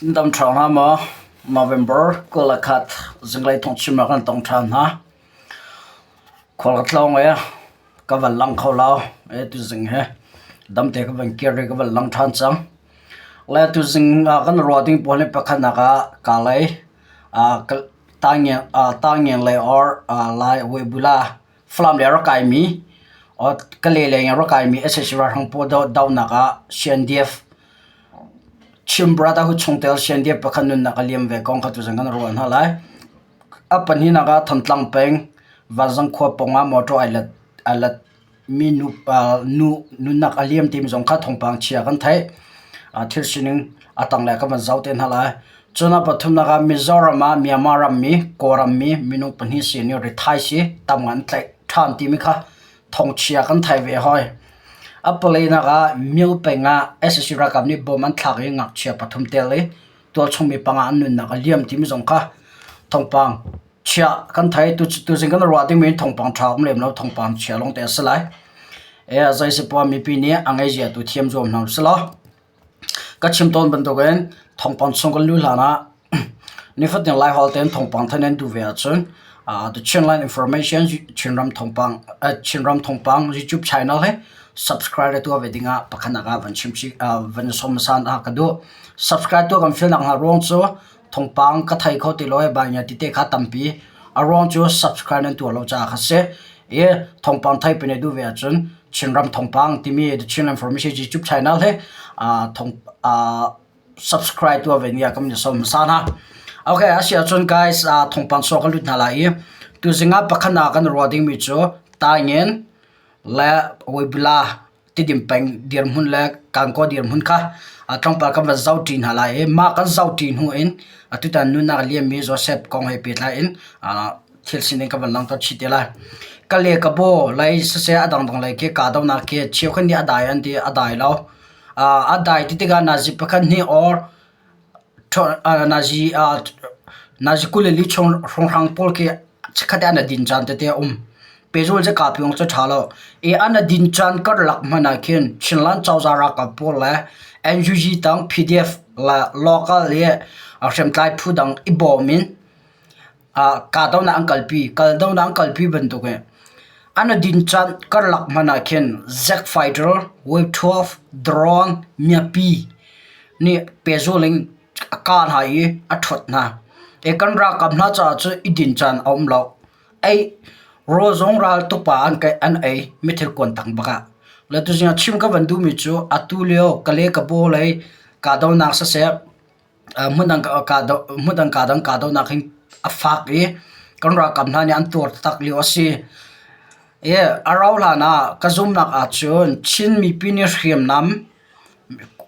Dam ṭha hna maw? November 21 zinglei thawngchim ah kan tong ṭhan hna. Khual ka tlawng i ka van lang kho lo. E tuzing hi damte ka van kir i ka van lang ṭhan cang. Le tuzing ah kan ruah ding pawl hi pakhatnak ah kaa lei Taingen lei or Lai Weibula Falam lei a rak kaimi Kalay lei in a rak kaimi sac ralhrang pawl dohnak ah CNDF Chin Brotherhood chungtel CNDF pakhat nunnak a liam ve kong kha tuzan kan ruah hna lai. A pahnihnak ah Thantlang peng Vanzang khua pawng ah motor ai let ai let mi nu nu nunnak a liam timi zong kha thawngpang chia kan theih. Thil sining a tanglei kan van zoh te hna lai. Cun a pathumnak ah Mizoram ah Myanmar rammi, Kawlram mi minung pahnih sin i rithai si tam an tlaih ṭhan timi kha thawngchia kan thai ve hoi. A palinak ah Myo peng ah sac ralkap nih bom an thlak i ngakchia pathum tel i tualchung mi panga an nunnak a liam timi zong kha thawngpang chia kan thai. Tuzing kan ruah dingmi thawngpang ṭha um lem lo thawngpang chia lawngte a si lai. E zeisipoah mipi nih a ngeizia tu thiam zuam hna usih law. Ka chim tawn bantukin thawngpang chung kan luh hlan ah nifatin Laiholh tein thawngpang thanh nan duh ve ahcun The Chinland Information Chinram thawngpang Chinram thawngpang YouTube channel hi subscribe tuah ve dingah pakhatnak ah van chim van sawm hmasa ah ka duh. Subscribe tuah kan fialnak hna ruang cu thawngpang ka thei kho ti lo i bai tete kha tampi a ruang cu subscribe nan tuah lo caah kha si. I thawngpang thei pin duh ve ahcun Chinram thawngpang timi The Chin Information YouTube channel hi thawng subscribe tuah ve nia kam ni som hmasa hna. Okay, a si ahcun guys thawngpang chuak kan lut hna lai i tuzing ah pakhat ah kan ruah dingmi cu Taingen le Weibula Tidim peng dirhmun le Kankaw dirhmun kha tlawmpal kan van zohṭi hna lai i mah kan zohṭi hnu in tutan nunnak a liammi Joseph kong he pehtlai in thil sining ka van langhter chih te lai. Ka le ka baw lei siseh a dangdang lei khi kahdohnak khi cheukhat nih a dai an ti a dai lo. A dai ti tikah nazi pakhat hnih or Nazi nazi 24 chung hrawnghrang pawl khi chikkhat te an i din caan tete a um. Pehzul cu kaa piong cu ṭha lo. I an i din caan karlak hmanh ah khin Chinland cozah ralkap pawl le NUG tang PDF le local i hriamtlai phu dang i bawm in kahdohnak an kalpi. Kaldohnak an kalpi bantuk in an i din caan karlak hmanh ah khin Jet fighter, Wave 12, drone, miapi nih pehzul in a kah hna i a ṭhuat hna. I kan ralkap hna caah cun i din caan a um lo. Ei rawl zong ral tukpa an an ei mithil kuan tang bak ah. Le tuzing ah chim ka van duhmi cu atu lio Kale Kabaw lei kahdohnak siseh hmundang hmundang kadang kahdohnak hin a fak i kan ralkap hna nih an tuar taktak lio a si. I a rauh hlan ah ka zumhnak ahcun Chin mipi nih hriamnam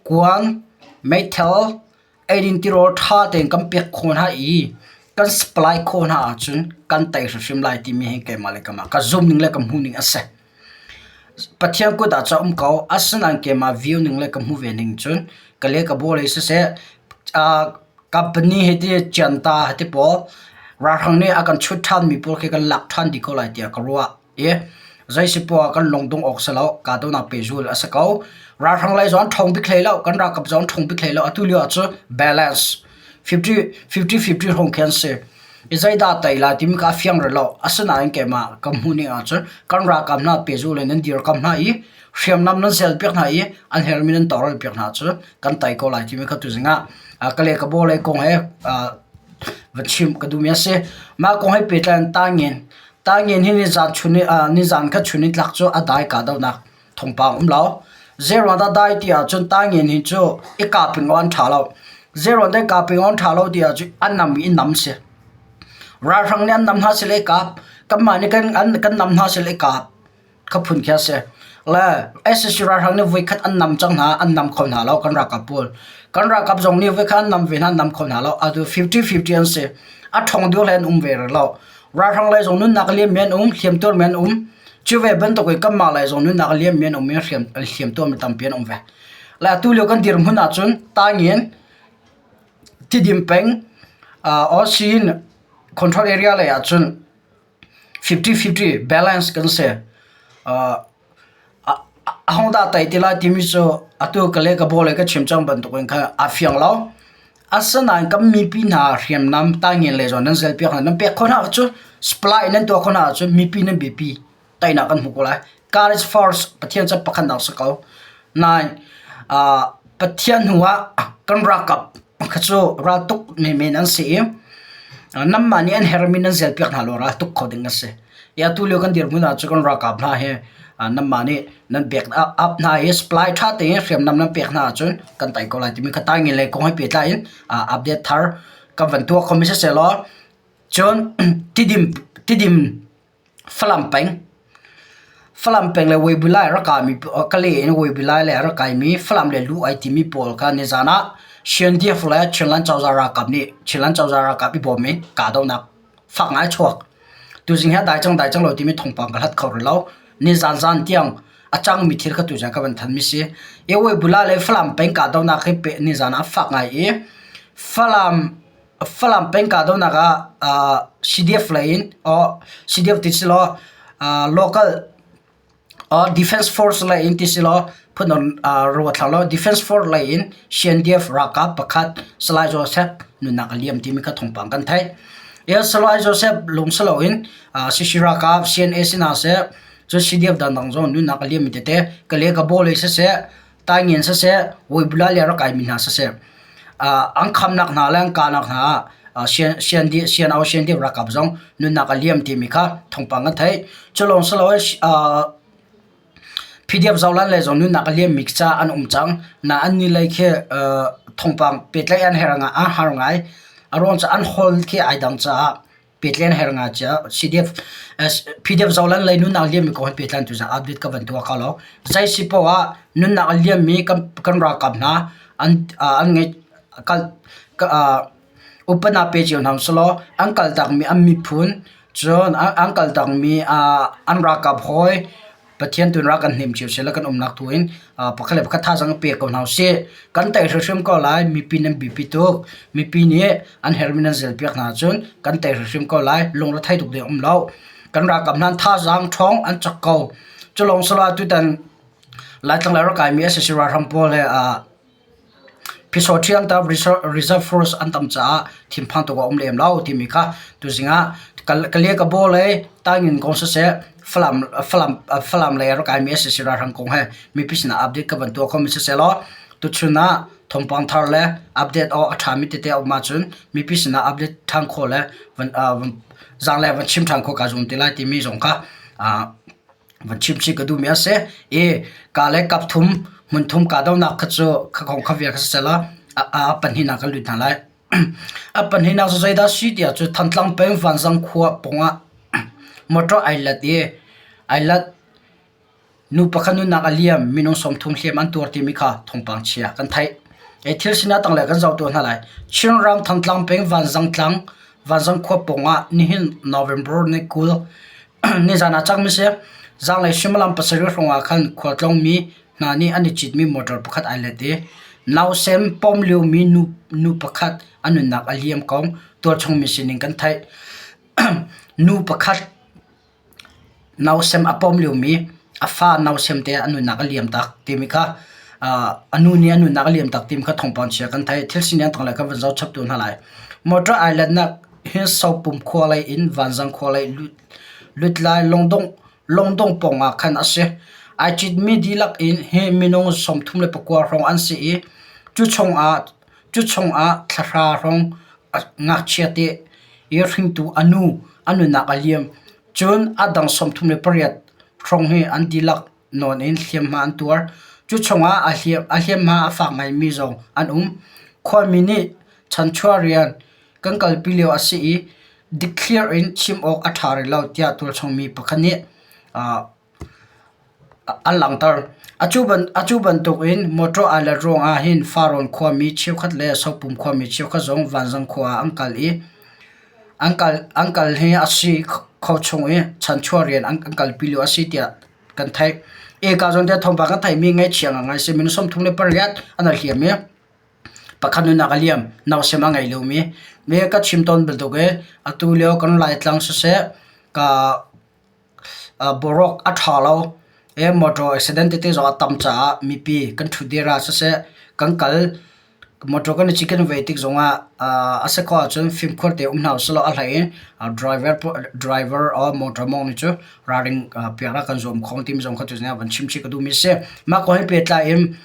kuan, meithal, eidin tirawl ṭha tein kan pek khawh hna i kan supply khawh hna ahcun kan tei hrimhrim lai timi hi keimah le keimah ka zumh ning le ka hmuh ning a si. Pathian kut ah cun a um ko. Asinain keimah view ning le ka hmuh ve ning cun ka le ka baw lei siseh company hi ti cianta hi ti pawl ralhrang nih a kan chut ṭhanmi pawl khi kan lak ṭhan dih ko lai tiah ka ruah. I zeisipoah kan lungdong awk si lo. Kahdohnak pehzul a si ko. Ralhrang lei zong an ṭhawng bik hlei lo. Kan ralkap zong an ṭhawng bik hlei lo. Atu lio ah cun balance 50 50 hrawng khi an si. I zeidah tei lai timi kha a fiang rih lo. Asinain keimah ka hmuh ning ahcun kan ralkap hna pehzul in nan dirkamh hna i hriamnam nan zelpiak hna i an herhmi nan tawlrelpiak hna cu kan tei ko lai timi kha tuzing ah ka le ka baw lei kong he va chim ka duhmi a si. Mah kong he pehtlai in Taingen Taingen hi nizan chun nizan kha chun in tlak cu a dai kahdohnak thawngpang um lo. Zeiruang dah dai ti ahcun Taingen hi cu i kahping awk an ṭha lo. Zeiruang dah i kahping awk an ṭha lo ti ahcun an nam i nam si. Ralhrang nih an nam hna sile i kap, kanmah nih kan an kan nam hna sile i kap kha phun khi a si. Le sac ralhrang nih voikhat an nam cang hna, an nam kho hna lo kan ralkap pawl. Kan ralkap zong nih voikhat an nam ve hna, an nam kho hna lo. Atu 50-50 an si. A ṭhawng deuh hlei an um ve rih lo. Ralhrang lei zong nunnak a liammi an um, hliamtuarmi an um. Cu ve bantuk in kanmah lei zong nunnak a liammi an um i hliamtuarmi tampi an um ve. Le atu lio kan dirhmun ahcun Taingen, Tidim peng, Osin control area lei ahcun 50-50 balance kan si. Ahodah tei ti lai timi cu atu ka le ka baw le ka chim cang bantukin khan aa fiang lo. Asinain kan mipi hna hriamnam taingen le zawn nan zelpiak hna nan pek khawh hna ahcun supply nan tuah khawh hna ahcun mipi nan biapi teinak kan hmu ko lai. God is first Pathian cu pakhatnak si ko. Nain Pathian hnu ah kan ralkap kha cu raltuk menmen an si i nanmah nih an herhmi nan zelpiak hna lo raltuk kho ding a si. I atu lio kan dirhmun ah cun kan ralkap hna hi nanmah nih nan pek up hna i supply ṭha tein hriamnam nan pek hna ahcun kan tei ko lai timi kha taingin le kong he pehtlai in update thar kan van tuah khomi siseh law cun Tidim Tidim Falam peng Falam peng le Weibulai rak kaimi Kale in Weibulai le rak kaimi Falam le Lu ai timi pawl kha nizan ah CNDF le Chinland cozah ralkap nih Chinland cozah ralkap i bawm in kahdohnak fak ngai chuak. Tuzing hi a dai cang dai cang lo timi thawngpang ka hlat kho rih lo. Nizan zan tiang a cangmi thil kha tuzing ka van thanmi si. Weibula le Falam peng kahdohnak hi pe nizan ah fak ngai i Falam Falam peng kahdohnak ah CDF lei in CDF ti si law local defense force lei in ti si law phun ruat hlah law defense force lei in CNDF ralkap pakhat Salai Joseph nunnak a liam timi kha thawngpang kan theih. Salai Joseph lung si loin CC ralkap CNA si hna seh cun CDF dangdang zong nunnak a liammi tete Kale Kabaw lei siseh Taingen siseh, Weibula le rak kaimi hna siseh, an khamnak hna le an kahnak hna ah sian au sian deuh ralkap zong nunnak a liam timi kha thawngpang kan theih. Cu lawng si loin PDF zohlan lei zong nunnak a liammi ca an um cang. Na an ni lei khi thawngpang pehtlaih an herh ngai, an har ngai. A ruang cu an hol khi ai dang caah Pehtlaih an herh ngai tiah CDF PDF zohlan lei nunnak a liammi kong he pehtlaih tu zong update ka van tuah kho lo. Zei si poah ah nunnak a liammi kan kan ralkap hna an an ngeih kal upatnak pe cio hna usih an kaltakmi an miphun cun an kaltakmi an ralkap hawi Pathian tu in rak kan hnem cio seh law kan umnak tu in pakhat le pakhat thazaang pe ko hna usih. Kan tei hrimhrim ko lai. Mipi nan biapi tuk. Mipi nih an herhmi nan zelpiak hna ahcun kan tei hrimhrim ko lai. Lungrethei tuk ding um lo. Kan ralkap hna thazaang ṭhawng an cak ko. Cu lawng si lo ah tutan Laitlang le rak kaimi sac ralhrang pawl he Phisawṭhi an tam, reserve force an tam caah thinphang tuk a um lem lo timi kha tuzing ah Kale Kabaw lei Taingen kong siseh Falam Falam Falam lei a rak kaimi sac ralhrang kong he mipi sinah update ka van tuah khomi siseh law tuchun ah thawngpang thar le update awk a ṭhami tete a um ahcun mipi sinah update ṭhan khawh le van zaanglei van chim ṭhan khawh kaa zuam te lai timi zong kha van chim chih ka duhmi a si i ka le kap thum hmun thum kahdohnak kha cu kha kong kha vial kha siseh law a pahnihnak kan lut hna lai. A pahnihnak cu zeidah a si tiah cu Thantlang peng Vanzang khua pawngah motor ai let i ai let nu pakhat nunnak a liam minung 30 hliam an tuar timi kha thawngpang chia kan theih. Hi thil sinak tanglei kan zoh tuah hna lai. Chinram Thantlang peng Vanzang tlang Vanzang khua pawngah nihin November ni 20 Nizan ah cangmi si. Zaanglei suimilam pasarih hrawng ah khan khualtlawngmi hna nih an i citmi motor pakhat ai let i nausem pom liomi nu, nu pakhat a nunnak a liam kong tualchungmi sinin kan theih. nu pakhat nausem a pom liomi a fa nausem te a nunnak a liam tak timi kha a nu nih a nunnak a liam tak timi kha thawngpang chia kan theih. Thil sining tanglei kan van zoh chap tu hna lai. Motor ai letnak hi Sopum khua lei in Vanzang khua lei lutlai lungdong lungdong pawng ah khan a si. Ai citmi dihlak in hi minung 39 hrawng an si i cu chungah cu chungah thlahra hrawng ngakchia te i hringtu a nu a nunnak a liam. Cun a dang 38 hrawng hi an dihlak nawn in hliamhma an tuar. Cu chungah a hliam a hliamhma a fak ngaimi zong an um. Khuami nih chanchuah rian kan kalpi lio a si i dikthliar in chim awk a ṭha rih lo tiah tualchungmi pakhat nih an langhter. Atu bantukin motor aa let ruangah hin Farrawn khuami cheukhat le Sopum khuami cheukhat zong Vanzang khua ah an kal i an kal hi a si kho chung i chanchuah rian an kalpi lio a si tiah kan theih. Eka zawn te thawngpang kan theihmi ngaihchia ngai si minung 38 an hliam i Pakhat nunnak a liam, nausem a ngei lomi. Mi ka chim tawn bantuk i atu lio kan Laitlang siseh, ka boruak a ṭha lo i motor accident tete zong a tam caah mipi kan ṭhutdir ah siseh, kan kal. Motor kan i cit kan vei tik zongah a si khawh ahcun fimkhur te um hna usih law a hlei in driver driver or motor mawng nih cu ralring pek rak kan zuam kho timi zong kha tuzing ah van chim chih ka duhmi a si. Mah kong he pehtlai in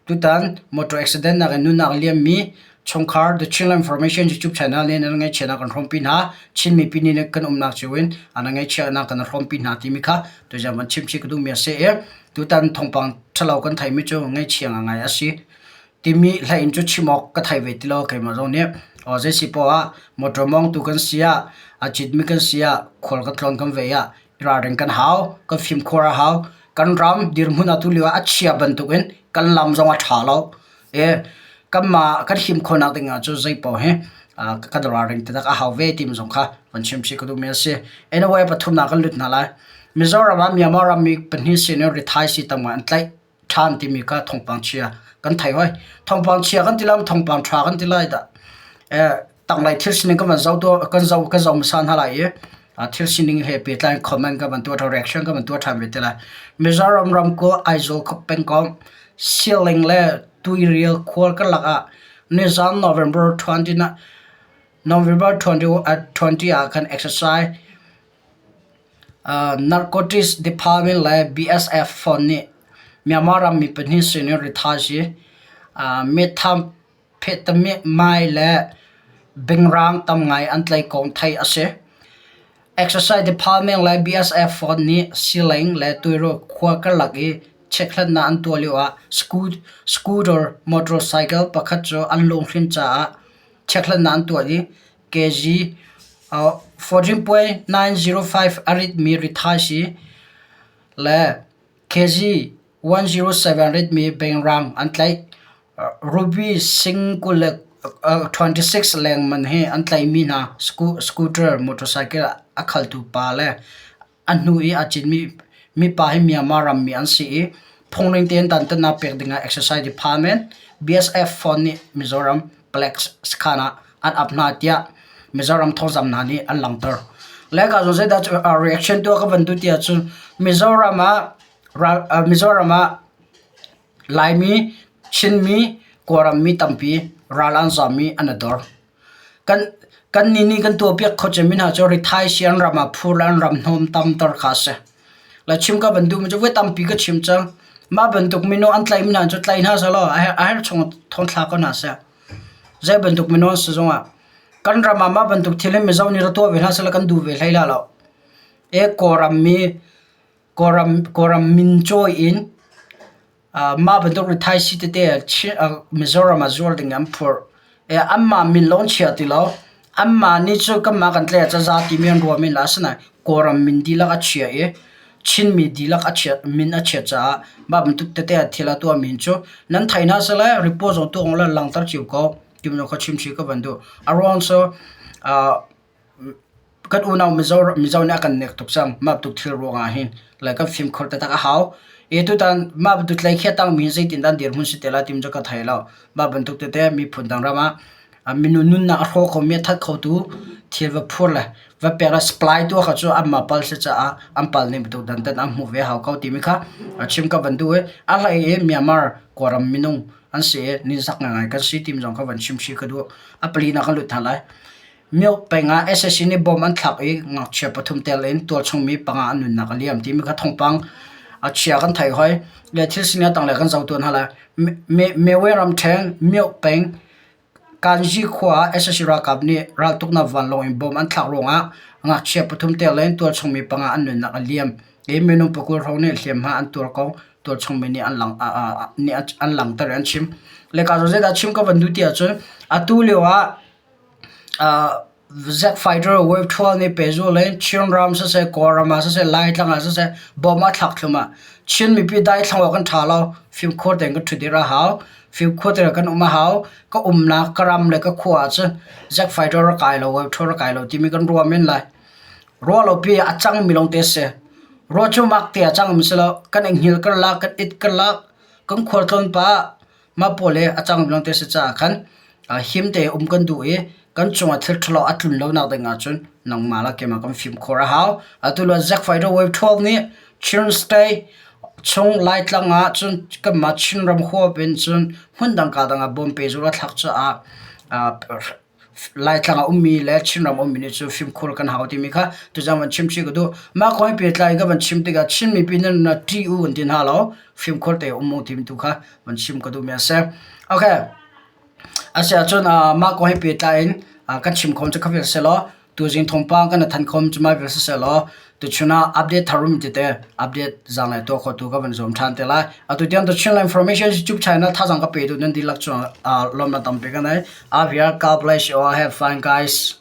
tutan motor accident nak in nunnak a liammi chungkhar The Chinland Information YouTube channel nih nan ngaihchiatnak kan hrawmpi hna. Chin mipi nih kan umnak cio in an ngaihchiatnak kan hrawmpi hna timi kha tuzing van chim chih ka duhmi a si i tutan thawngpang ṭhalo kan theimi cu ngaihchia ngai a si. Timi hlei in cu chim awk ka thei ve ti lo keimah zong nih. Aw zei si poah ah motor mawngtu kan si ah, a citmi kan si ah, khual kan tlawn kan vei ah ralring kan hau, kan fimkhur a hau. Kan ram dirhmun atu lio ah a chia bantukin kan lam zong a ṭha lo. E kanmah kan him khawhnak ding ah cun zei paoh hi kan ralring taktak a hau ve timi zong kha van chim chih ka duhmi a si. Anyway, pathumnak kan lut hna lai. Mizoram ah Myanmar rammi pahnih sin in rithaisii si tam ngai an tlaih. ṭhan timi kha thawngpang chia kan thei hoi. Thawngpang chia kan ti lai thawngpang ṭha kan ti lai dah. Tanglei thil sining kan van zoh tuah kan zoh kan zoh hmasa hna lai i thil sining he pehtlai in comment kan van tuah ṭhan reaction kan van tuah ṭhan ve te lai. Mizoram ramkulh Aizawl pengkomh Siling le Tuirial khual karlak ah nizan November 20 November 20 ah khan exercise Narcotics Department le BSF fon nih Myanmar rammi pahnih sinin rithaisii methamphetamine le bingrang tam ngai an tlaih kong theih a si. Exercise Department le BSF fon nih Siling le Tuiraw khua karlak i chekhlatnak an tuah lioah scooter motorcycle pakhat cu an lunghrin caah chekhlatnak an tuah i kg 14.905 a ritmi rithaisii le kg 107 ritmi bengrang an tlaih. Ruby sing 26 lengmang hi an tlaihmi hna scooter motorcycle a khaltu pa le A hnu i aa citmi mipa hi Myanmar rammi an si i phungning tein dantatnak pek dingah Exercise Department BSF phone nih Mizoram palek sakhan ah an ap hna tiah Mizoram thawngzamh hna nih an langhter. Le ka zong zeidah cu reaction tuah ka van duh ti ahcun Mizoram ah Mizoram ah Laimi, Chinmi, Kawlram mi tampi ral an zaam i an i dor. Kan nih nih kan tuahpiak kho cemmi hna cu rithaisii an ram ah phur le an ram hnawm tamter kha a si. Le chim ka van duhmi cu voi tampi ka chim cang. Mah bantuk minung an tlaihmi hna cu tlai hna sehlaw a herh chung thongthla ko hna seh. Zei bantuk minung an si zongah kan ram ah mah bantuk thil hi Mizo nih ra tuah ve hna sehlaw kan duh ve hlei lai lo. E Kawlram mi Kawlram min cawi in mah bantuk rithaisii tete Mizoram ah zuar ding an phurh. Anmah min lawng chia ti lo. Anmah nih cu kanmah kan tlaih ah caza timi an ruah men lai. Asinain Kawlram min dihlak a chia i Chinmi dihlak min a chiat caah mah bantuk tete ah thil a tuahmi cu nan theih hna sile report zong tuah ulaw langhter cio ko timi zong kha chimchih ka van duh. A ruang cu Kan unau Mizo Mizo nih a kan nek tuk cang. Mah bantuk thil ruangah hin le kan fimkhur taktak a hau. I tutan mah bantuk tlaihkhia tangmi hi zeitindah an dirhmun si te lai timi cu ka thei lo. Mah bantuk tete miphun dang ram ah minung nunnak a hrawk khomi a that khotu thil va phur le va pek le supply tuah kha cu anmah pal si caah an pal ning bantuk dantat an hmuh ve hau ko timi kha chim ka van duh i a hlei in Myanmar Kawlram minung an si i ninzak ngaingai kan si timi zong kha van chim chih ka duh. A palinak kan lut hna lai. Myoh peng ah sac nih bomb an thlak i ngakchia pathum tel in tualchung mi panga an nunnak a liam timi kha thawngpang a chia kan theih hoi. Le thil sining a tanglei kan zoh tuan hna lai. Mewe ramṭhen Myoh peng Kanji khua ah sac ralkap nih raltuknak vanlawng in bomb an thlak ruangah ngakchia pathum tel in tualchung mi panga an nunnak a liam. Hi minung pakul hrawng nih hliamhma an tuar ko. Tualchung mi nih an lang nih an langhter i an chim. Le ka zeidah chim ka van duh ti ahcun atu lio ah Zack Fighter Wave 12 nih pehzulh in Chinram siseh, Kawlram ah siseh, Laitlang ah siseh bawm a thlak thluahmah. Chin mipi daithlang awk kan ṭha lo. Fimkhur tein kan ṭhutdir a hau. Fimkhur tein kan um a hau. Ka umnak, ka ram le ka khua ahcun Zack Fighter a kai lo, Wave 12 a kai lo timi kan ruah men lai. Ruah lopi a cangmi lawngte a si. Ruah cu mak te a cangmi si lo. Kan i hngilh karlak, kan it karlak, kan khualtlawn pah Mah pawl hi a cang lawngte a si caah khan him tein um kan duh i kan cungah thil ṭhalo a tlun lonak ding ahcun nangmah le keimah kan fimkhur a hau. Atu le Zack Fighter Wave 12 nih Chin State. Chung Laitlang ah cun kanmah Chinram huap in cun hmundang kaa dang ah bawm pehzulh a thlak caah Laitlang a ummi le Chinram ummi nih cun fimkhur kan hau timi kha tuzaan van chim chih ka duh. Mah kong he pehtlai ka van chim tikah Chin mipi nan ṭih u kan ti hna lo. Fimkhur te um u timi tu kha van chim ka duhmi a si. Okay. Asiahcun mah kong he pehtlai in kan chim khawm cu kha vial si law tuzing thawngpang kan than khawm cu mai vial siseh law tuchun ah update thar um tete update zanglei tuah khotu ka van zuam ṭhan te lai. Atu tiang The Chinland Information YouTube channel thazang ka pe tu nan dihlak cungah lawmnak tampi ka nei. Avia, God bless you all. Have fun guys.